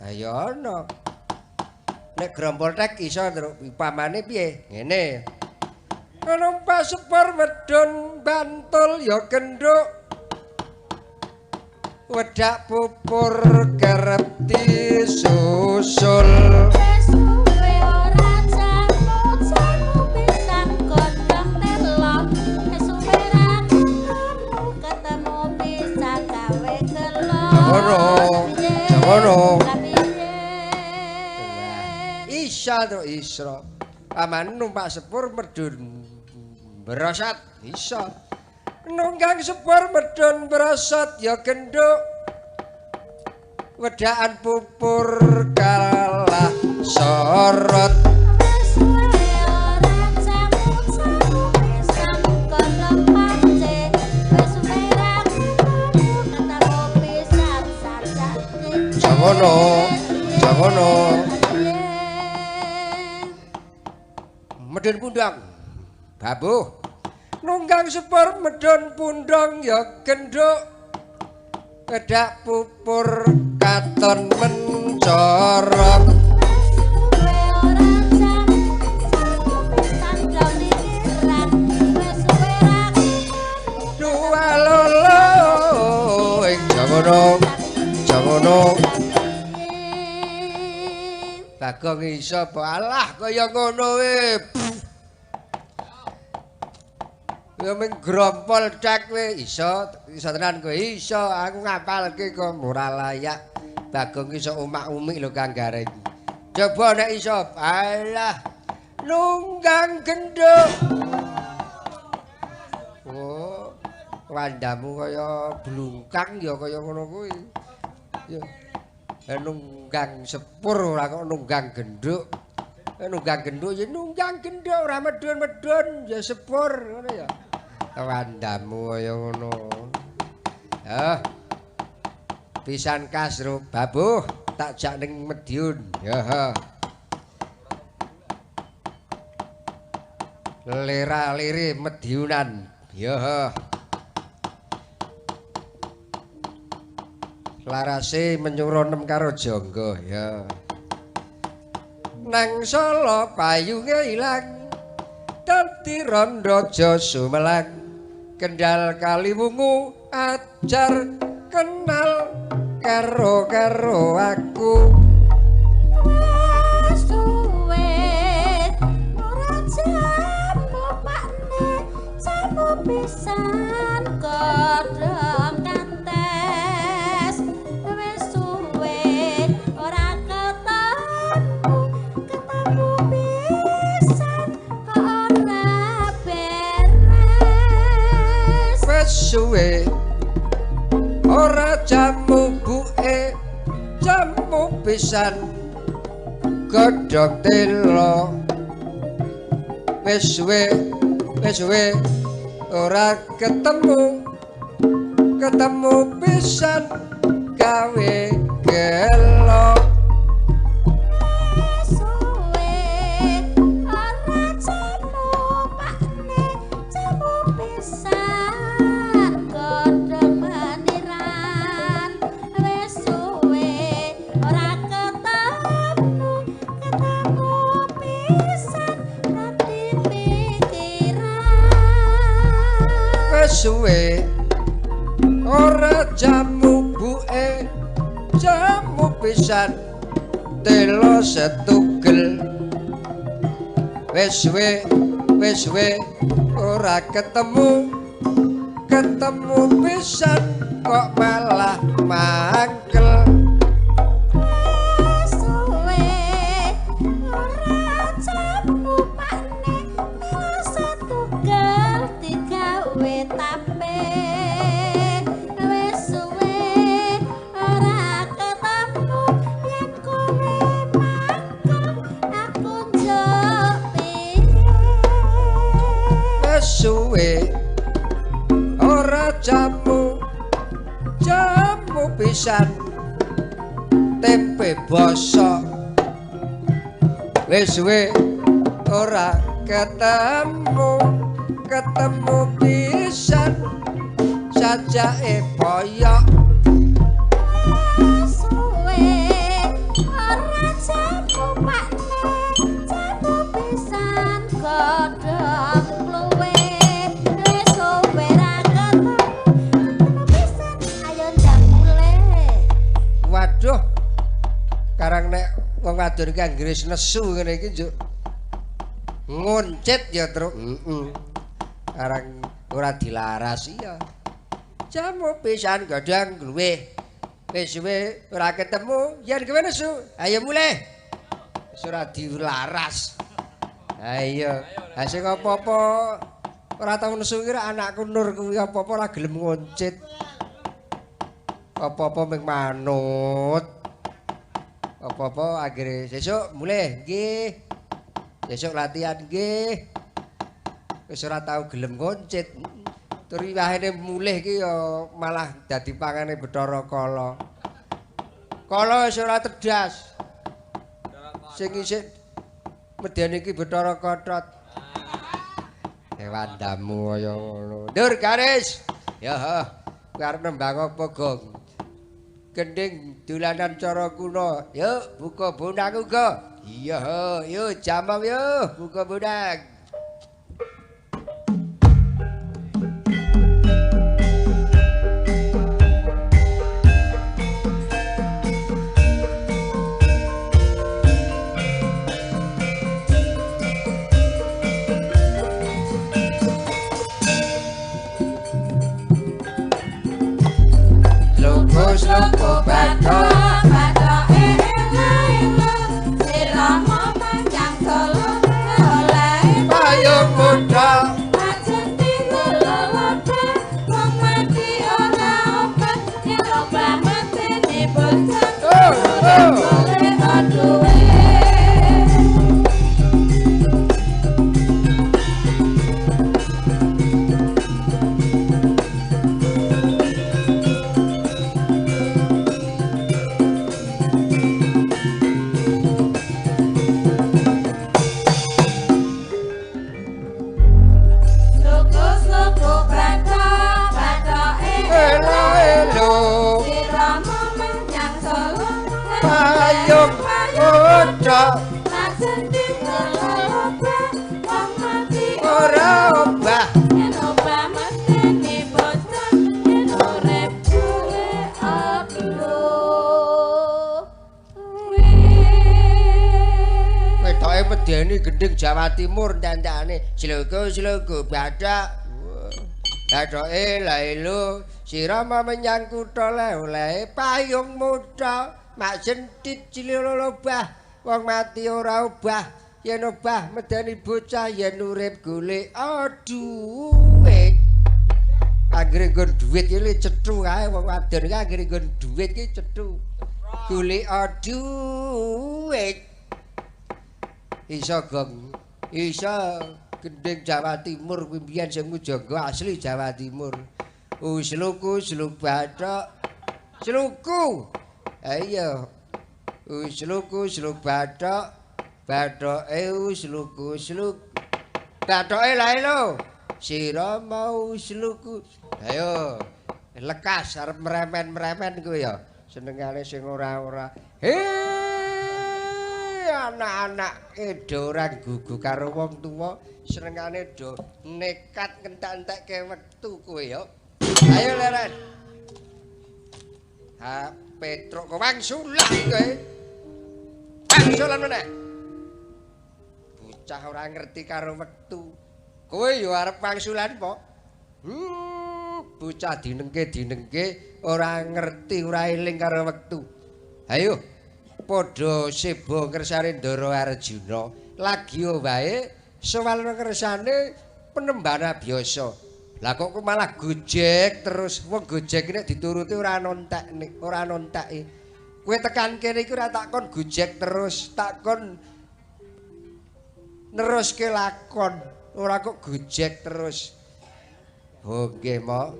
Ha ya ana. Nek grompol tek iso truk upamane piye? Ngene. Numpak sepur medhun Bantul ya genduk. Wedak pupur kerep disusul. Suwe ora jamu-jamu pisang godhong telo. Suwe ra ketemu ketemu pisang gawe gelo. Ngono. Ngono. Isa to isra. Paman numpak sepur medhun brosot isa. Nunggang sepur medhun brosot ya genduk. Wedakan pupur kalah sorot. Suwe ora jamu-jamu pisang godhong pace. Suwe ra ketemu ketemu pisang sajak kece. Jangono, jangono. Medhun pundang. Babuh. Nunggang sepur medhun pundang ya genduk. Wedak pupur katon mencorong. Suwe ora jamu-jamu pisang doliran. Suwe ra ketemu Dua lolo ing jangono, jangono. Bagong iso apa alah kaya ngono we. Ya mung grompol cek we iso, iso tenan kowe iso, aku ngapalke kok ora layak. Bagong iso umak-umik lho Kang Gareng. Coba nek iso, alah nunggang genduk. Oh, wandamu kaya blungkang ya kaya ngono kuwi. Ya nunggang sepur ora kok nunggang genduk. Nunggang genduk ya nunggang genduk ora medhun-medhun ya sepur ngono ya. Wandamu kaya ngono. Ya. Pisan kasro babuh tak jak ning Madiun. Ya. Lera-lere Madiunan. Ya. Larase menyura nem karo jangga ya. Nang Solo payunge ilang dadi rondo aja sumelang. Kendal Kaliwungu ajar kenal karo-karo aku. Wis suwe ora jamu pakne jamu pisan godhong kantes. Wis suwe ora ketemu ketemu pisan kok ora beres. Wis suwe ora jamu buke jamu pisan godhong telo. Wis suwe ora ketemu ketemu pisan gawe gelo. Suwe ora jamu pakne jamu pisan godhong meniran. Wis suwe ora ketemu ketemu pisan dadi pikiran. Wis suwe ora jamu buke jamu pisan telo setugel. Wis suwe ora ketemu ketemu pisan kok malah mangkel. Wis suwe ora jamu pakne telo setugel digawe tape. Wis suwe ora ketemu yen kowe mangkel aku njuk piye. Wis suwe ora jamu jamu pisan tempe bosok. Wis suwe ora ketemu ketemu pisan sajake boyok. Wis suwe Arang nek wong wadon iki anggere nesu ngene iki njuk ngoncit ya, Truk. Heeh. Arang ora dilaras iya. Jamu pisan godhong gluwih. Wis suwe ora ketemu, yen kowe nesu, ayo mulih. Wis ora dilaras. Ha iya, ha sing apa-apa ora tau nesu ki anakku Nur kuwi apa-apa ora gelem ngoncit. Apa-apa mung manut. Apa-apa akhire sesuk mulih nggih. Sesuk latihan nggih. Wis ora tau gelem ngoncit. Tur iwahene mulih ki ya malah dadi pangane Bathara Kala. Kala wis ora tedas. Sing isih medeni iki Bathara Kothot. Wandamu kaya ngono. Ndur garis. Ya, kowe arep nembang apa, Gong? Gending dolanan cara kuno. Yuk, buka bonang uga. Iya, yuk jamam yuk, buka bonang. Slopo bathok bathoke elo-elo sirahmu panjang solo olehe payung muda ajenti lelobah wong mati ora obah yen obah matene bocah ora golek duwe. Ora obah yen obah metene bocah yen urip golek duwe. Wetoke medeni gending Jawa Timur dandane slogo-slogo bathok. Bathoke laelo sirama menyang kutha olehe payung muda mak sentit cilolobah wong mati ora obah yen obah medeni bocah yen urip golek duit. Anggere nggon dhuwit iki cethu kae wong wadon iki anggere nggon dhuwit iki cethu. Golek duit. Iso gong, iso gending Jawa Timur kuwi mbiyen sing mujaga asli Jawa Timur. Usluku sluk bathok. Sluku. Ha iya. Usluku sluk bathok. Bathoke usluku sluk. Bathoke lae lho. Sira mau usluku. Ayo, lekas arep meremen-meremen kowe ya. Senengane sing ora-ora. He, anak-anak do ora gugu karo wong tuwa, senengane do nekat ngentek-entekke wektu kowe ya. Ayo leren. Ha, Petruk wangsulan kowe. Wangsulan meneh. Bocah ora ngerti karo wektu. Kowe ya arep wangsulan po? Bocah dinengke-dinengke ora ngerti, ora eling karo wektu. Ayo padha seba ngersane Ndara Arjuna. Lagi wae sowal ngersane penembana biasa. Lah kok malah gojek terus. Wong gojek nek dituruti ora nontekne, ora nonteki. Kowe tekan kene iki ora tak kon gojek terus, tak kon neruske lakon, ora kok gojek terus. Oh nggih, Mak.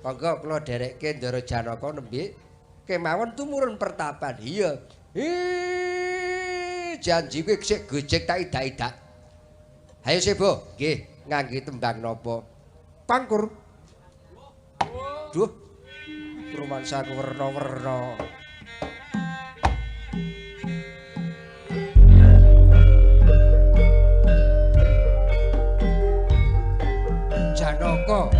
Monggo kula dherekke Ndara Janaka nembe kemawon tumurun pertapan. Iya. Janji kowe sik gojek tak idak-idak. Hayo sebo, nggih, ngangge tembang napa? Pangkur. Duh. Rumangsaku werna-werna. Janaka.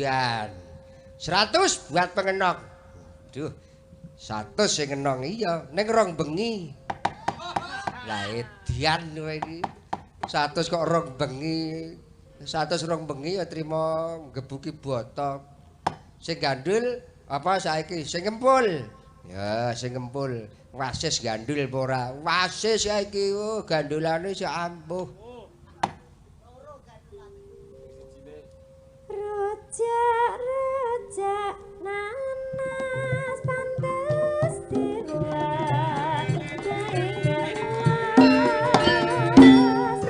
Edan. 100 buat pengenong. Duh. 100 sing ngenong iya, ning rong bengi. Lah edian kowe iki. 100 kok rong bengi. 100 rong bengi ya trimo nggebuki boto. Sing gandul apa saiki? Sing ngempul. Ya, sing ngempul. Wasis gandul apa ora? Wasis saiki oh gandulane sik ampuh. Rujak-rujak nanas pantes diulah tiwas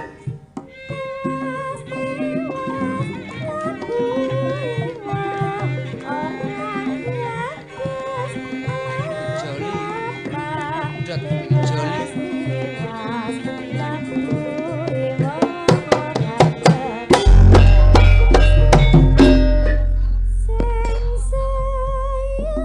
tiwas labu ora bagus. Joli. Dot joli. Tiwas labu ora sing sayang.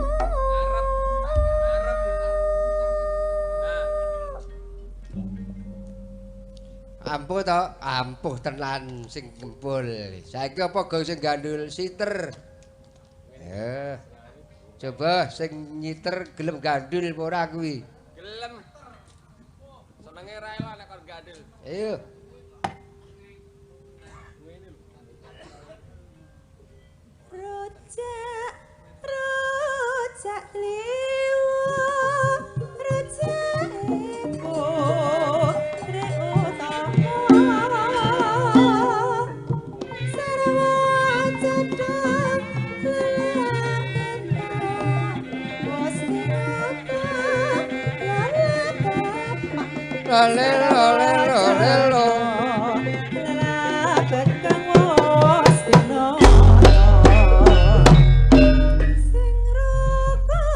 Ampuh to? Ampuh tenan sing ngempul. Saiki apa go sing gandul siter? Ya. Coba sing nyiter gelem gandul apa ora kuwi? Gelem. Senenge ra elok nek kon gandul. Ayo. Rujak, rujak liwu, rujak ibu, rek utama. Sarwa cedhak lelak wis tinata lelak bapak. Lale lale lale lo. Lelak kang wis tinata. Sing rukun.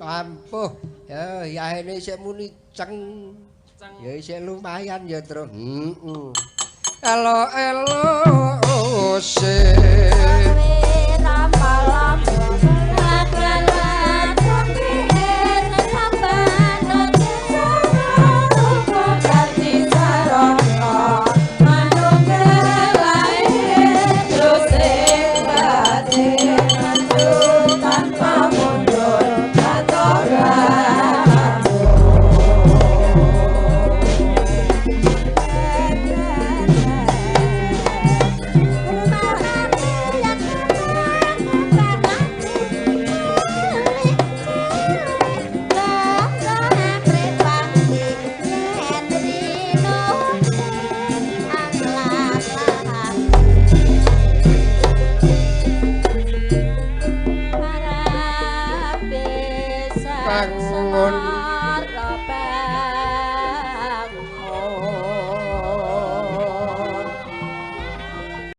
Ampuh. Ya, yahene isih muni ceng. Ceng. Ya isih lumayan ya, Tru. Heeh. Elo elo ose. Bangun.